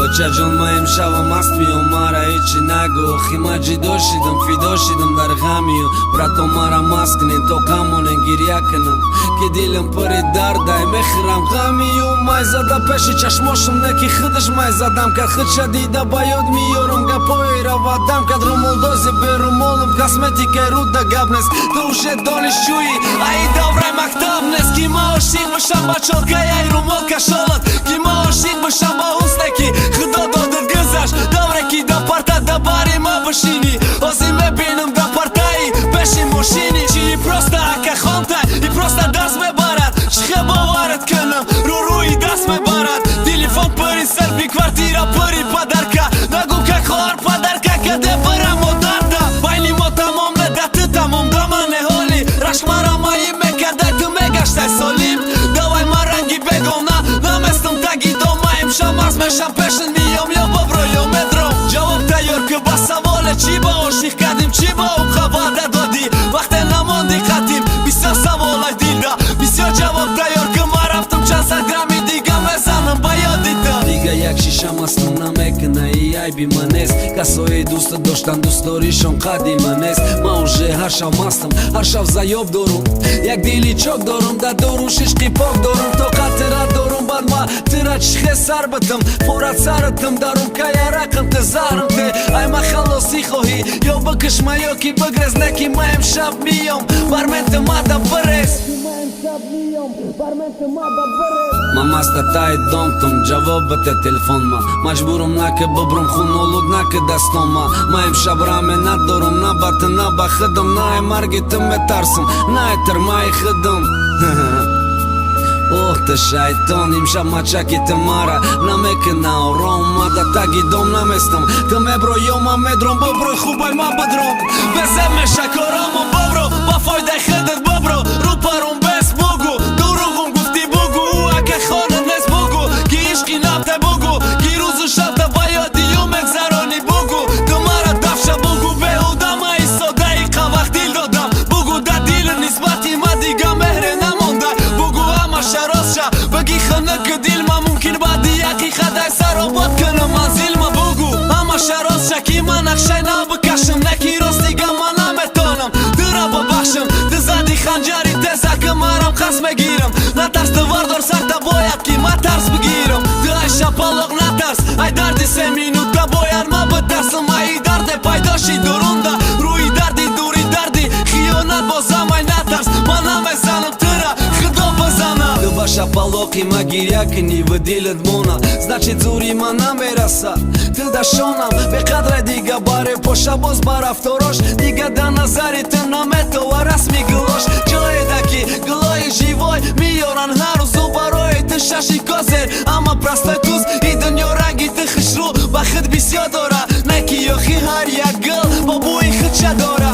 Бачаҷон, ма имшава маст миём, мара ҳечи нагӯ. Охи ма ҷидо шидам, фидо шидам дар ғамию. Брато, мара маст кунен, то ғамонен гирья кунам, ки дилам пури дардай, мехӯрам ғамию. Май зада пеши чашмошум, не ки худаш май задам кард. Худша дида ба ёд меёрам гапои равадам кард. Румолдози берумолум, косметикаи руда гап нест. Ту уже донишҷӯӣ, аи давраи мактаб нест. Ки ма ошиқ бошам ба чолкаяи румол кашолат, ки ма ошиқ бошам ба ҳусне, ки худо додад, гузашт давре, ки да парта да бари ма бишинӣ. Ҳозир мебинам да партаи пеши мошини. Чи просто ака хонтай и просто дарс мебарад? Чихе боварат кунам, рӯрӯи даст мебарад. Телефон пури селфи, квартира пури подарка. Нагӯ, как хоҳар подарка каде бира модарта. Байни мо тамом неда, ту тамом дамане. Ҳоли рашмара маи мекардай, ту мегаштай солим. Давай, ма ранги бегона наместам таги дома. Имшаб маст мешам, пешин миём, ё бобро, ё медром. Ҷавоб тайёр ки ба саволе: чӣ ба ошиқ кардим, чӣ ба ӯ ваъда додӣ, вақте намонди қатим? Бисёр саволай дилда, бисёр ҷавоб тайёр ки. Ма рафтам, чанд сад грамми дига мезанам ба ёди ту. Дига як шиша мастум намекуна, и айби ман нест. Касое дӯст доштан, дӯстдоришон қадима нест. Ман уже ҳар шав мастам, ҳар шав заёб дорум. Як дили чок дорум, дар дуру шишқи пок дорум. Тоқатира дорум, бад ма тира чихе сар битам, форат саратам. Дарум кая рақам те, зарам те. Ай ма халосӣ хоҳӣ, ё бикушма, ё ки бигрез. Не ки ма имшаб миём, барменти мада бирез. Ма маста таи домтум, ҷавоб бите телефонма. Маҷбурум наки бибрум, хунолуд наки дастома. Ма имшаб раме надорум на ба ту, на ба худам. На ай марги ту метарсам, на ай тирмаи худам. Ох, ты шайтон, имшаб мачаки ты мара намекуна ором. Ма да таги дом наместам. Ту мебро ё ма медром? Боброй, хубай ма бидром. Безеб меша коромо, бобро, ба фоидаи худат бобро. Рӯпарум бес бугу, дуруғум гуфтӣ, бугу. Ака хона нест, бугу, ки ишқи нафте, бугу, ки рӯзу шабта ба ёди ю мегзаронӣ, бугу. Ту мара дафша, бугу, беҳуда ма истодаи қавақт дил додам, бугу. Да дили нисбати ма дига меҳре намонда, бугу. Ҳамаша ростша баги, хунук дил ма мумкин баъди ҳақиқатай саробод кунам манзилма, бугу. Ҳамаша ростша, ки ман нақшаи нав бикашам, не ки ростига ман наметонам тура бабахшам. Ту зади ханҷари тезаки марам қас мегирам. Натарс, ту вардор сарта, бояд ки ма тарс бигирам. Ту ай шапалоқ натарс, ай дарди 3 минута бояд ма битарсам. Ай дарде пайдо шид дурунда, рӯи дарди дури, дарди хиёнат бозам. Ай натарс, ман намезанам тура, худо бизана. Ту ба шапалоқи ма гиря кунӣ ва дилат мона, значит, зури ма намераса. Ту дашонам беқадра, дига баре поша боз ба рафторош. Дига да назари ту наметова расми гулош. Ҷоеда ки гулои живой меёран ҳар рӯзу барои ту шаши козер. Ама простой туз и дунё ранги ту хушрӯ ба худ бисёр дора. Не ки ёхи ҳар як гул бо бӯи худша дора.